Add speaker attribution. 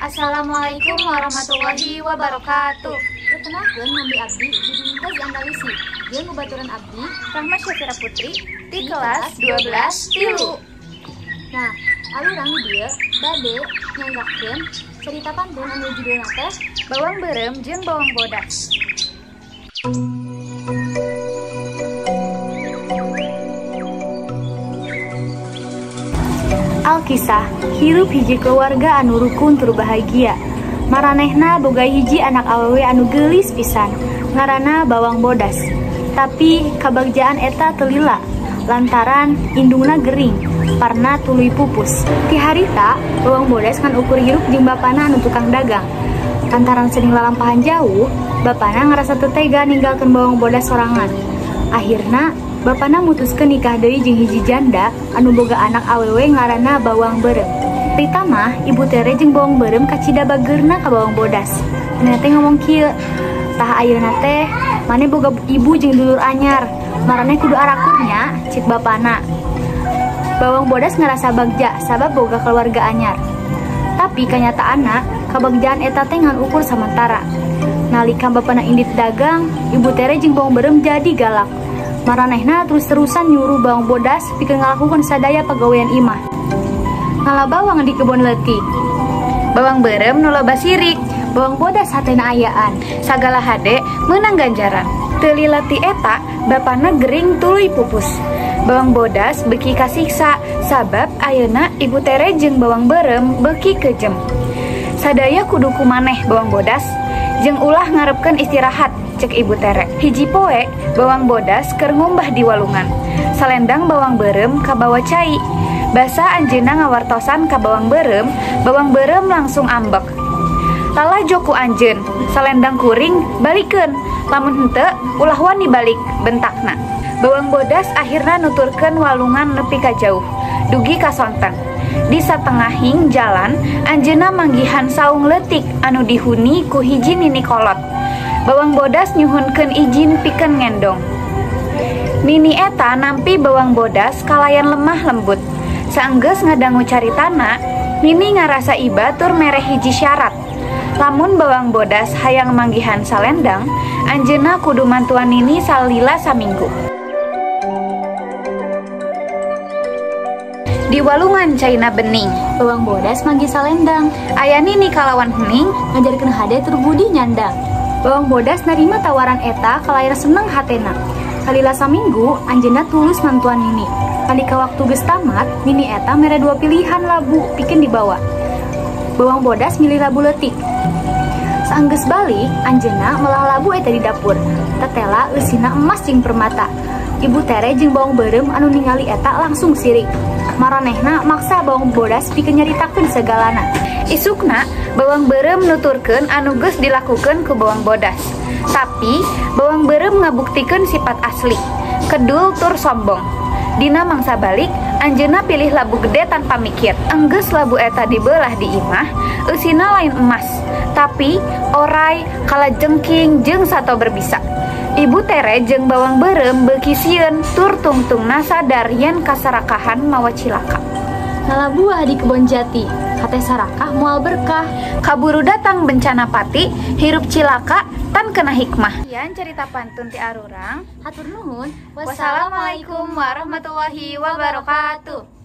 Speaker 1: Assalamualaikum warahmatullahi wabarakatuh.
Speaker 2: Perkenalkeun, nami abdi Didinita Andalusi. Jeung babaturan abdi
Speaker 1: Rahma Syafira Putri di kelas 12 tilu.
Speaker 2: Nah, arurang di dieu bade nyanggakeun cerita pantun anu judulna teh
Speaker 1: Bawang Beureum jeung Bawang Bodas.
Speaker 3: Alkisah, hirup hiji keluarga anu rukun tur bahagia. Maranehna boga hiji anak awewe anu geulis pisan, ngaranna Bawang Bodas. Tapi kabagjaan eta teu lila, lantaran indungna gering, parna tuluy pupus. Ti harita, Bawang Bodas ngan ukur hirup jeung bapana anu tukang dagang. Lantaran sering lalampahan jauh, bapana ngarasa teu tega ninggalkeun Bawang Bodas sorangan. Akhirna, bapana mutuskeun nikah deui jeung hiji janda anu boga anak awewe ngaranna Bawang Beureum. Rita mah Ibu Tere jeung Bawang Beureum kacida bageurna ka Bawang Bodas. Manehna teh ngomong kieu, "Tah ayeuna teh maneh boga ibu jeung dulur anyar, maraneh kudu arakur nya," cik bapana. Bawang Bodas ngarasa bagja sabab boga keluarga anyar. Tapi kanyataanna kabagjaan eta teh ngan ukur samantara. Nalika bapana indit dagang, Ibu Tere jeung Bawang Beureum jadi galak. Maranehna terus-terusan nyuruh Bawang Bodas pikeun ngalakukeun sadaya pagawean imah. Ngala bawang di kebon leutik,
Speaker 1: Bawang Beureum nu loba sirik,
Speaker 3: Bawang Bodas hatena ayaan,
Speaker 1: sagala hade meunang ganjaran. Teu lila ti eta, bapana gering tuluy pupus. Bawang Bodas beuki kasiksa sabab ayeuna Ibu Tere jeung Bawang Beureum beuki kejem. Sadaya kudu kumaneh Bawang Bodas, jeung ulah ngarepkeun istirahat, cek Ibu Tere. Hiji poe Bawang Bodas keur ngumbah di walungan. Salendang Bawang Beureum kabawa cai. Basa anjeunna ngawartosan ka Bawang Beureum, Bawang Beureum langsung ambek. "Lalajo ku anjeun, salendang kuring balikeun, lamun henteu ulah wani balik," bentakna. Bawang Bodas akhirna nuturkeun walungan nepi ka jauh, dugi ka sonten. Di satengahing jalan, anjeunna manggihan saung leutik anu dihuni ku hiji nini kolot. Bawang Bodas nyuhunkeun izin pikeun ngendong. Nini eta nampi Bawang Bodas kalayan lemah lembut. Saenggeus ngadangu caritana, Nini ngarasa iba tur mere hiji syarat. Lamun Bawang Bodas hayang manggihan salendang, anjeunna kudu mantuan Nini salila saminggu. Di walungan caina bening,
Speaker 3: Bawang Bodas manggih salendang,
Speaker 1: aya Nini kalawan hening
Speaker 3: ngajarkeun hade tur budi nyandang. Bawang Bodas narima tawaran eta kalayan seneng hatena. Salila saminggu, anjeunna tulus mantuan Nini. Nalika waktu geus tamat, Nini eta mere dua pilihan labu pikeun dibawa. Bawang Bodas milih labu leutik. Saenggeus balik, anjeunna melah labu eta di dapur. Tetela eusina emas jeung permata. Ibu Tere jeung Bawang Beureum anu ningali eta langsung sirik. Maranehna maksa Bawang Bodas pikeun nyaritakeun sagalana.
Speaker 1: Isukna, Bawang Beureum nuturkeun anu geus dilakukeun ku Bawang Bodas. Tapi Bawang Beureum ngabuktikeun sifat asli, kedul tur sombong. Dina mangsa balik, anjeunna pilih labu gede tanpa mikir. Enggeus labu eta dibelah di imah, eusina lain emas, tapi orai, kalajengking jeung sato berbisa. Ibu Tere jeung Bawang Beureum beuki sieun tur tungtungna sadar yen kasarakahan mawa cilaka.
Speaker 3: Ngala buah di kebon jati, hate sarakah moal berkah.
Speaker 1: Kaburu datang bencana pati, hirup cilaka tan kena hikmah. Sekian cerita pantun ti arurang.
Speaker 2: Hatur nuhun.
Speaker 1: Wassalamualaikum warahmatullahi wabarakatuh.